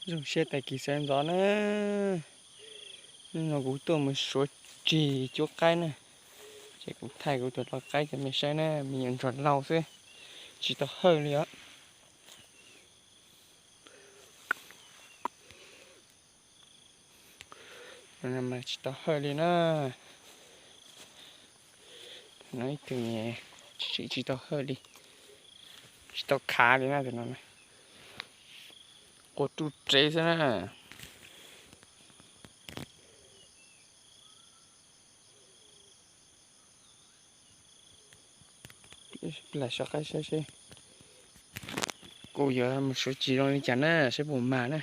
Zoo siab tag kis sawv ntxov na. Hnub no kuv tuaj mus suav tshis cuab qaib na. Ces kuv thaij kuv tus lau qaib cov me saib na, me nyuam ntsuag laug xwb, tsis tau hawj li os. Tsis tau hawj li na. No ib tug tsis tau hawj li, tsis tau khav li na tus no. Qua ruj tsev xwb na. Lam soj qaib saib seb, kuv yuav mus suav tshis zoo li cas na, saib puas mag na.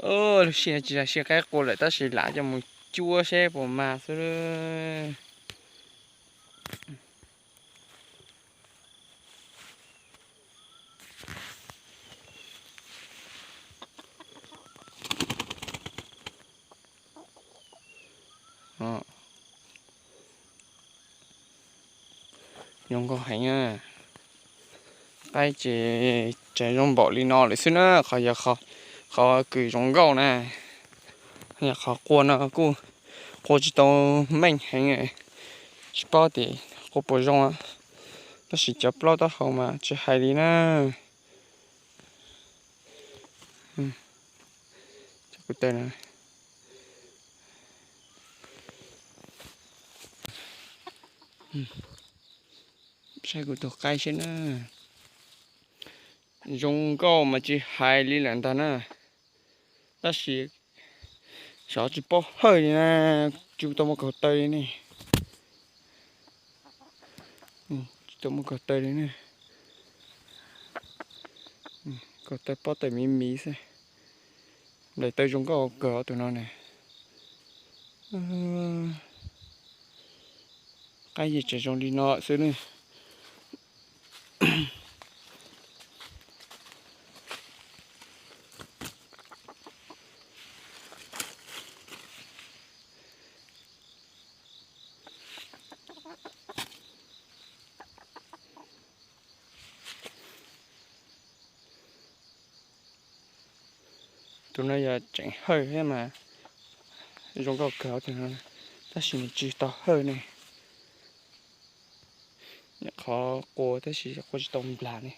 Lub sij hawm no tsis lam siv qaib qua lawm tab sis lam coj mus cuab seb puas mag xwb. Zoo nkauj heev. Qaib ces tseem zoo npaum li no lawm xwb na, qhov yog qhov kws zoo nkauj na. Yog qhov qua no kuj qua tsis tau meej heev, tsis paub tias qua puas zoo, tab sis cov plaub taub hau mas tsis hais li na. Kuv taw no, saib kuv tus qaib seb na. Zoo nkauj mas tsis hais li lawm ntag na. Tab sis xyov tsis paub hawj li na, tsis tau muaj kaug taw li ne. Tsis tau muaj kaug taw li ne. Kaug taw pob tawm miv miv xwb. Nplaim taw zoo nkauj kawg tus no ne. Qaib yeej tseem zoo li no xwb ne. Tus no yog tseem hawj thiab mas, zoo nkauj kawg tus no, tab sis nws tsis tau hawj ne. Nyuam qhuav qua tab sis qua tsis tau nplas ne.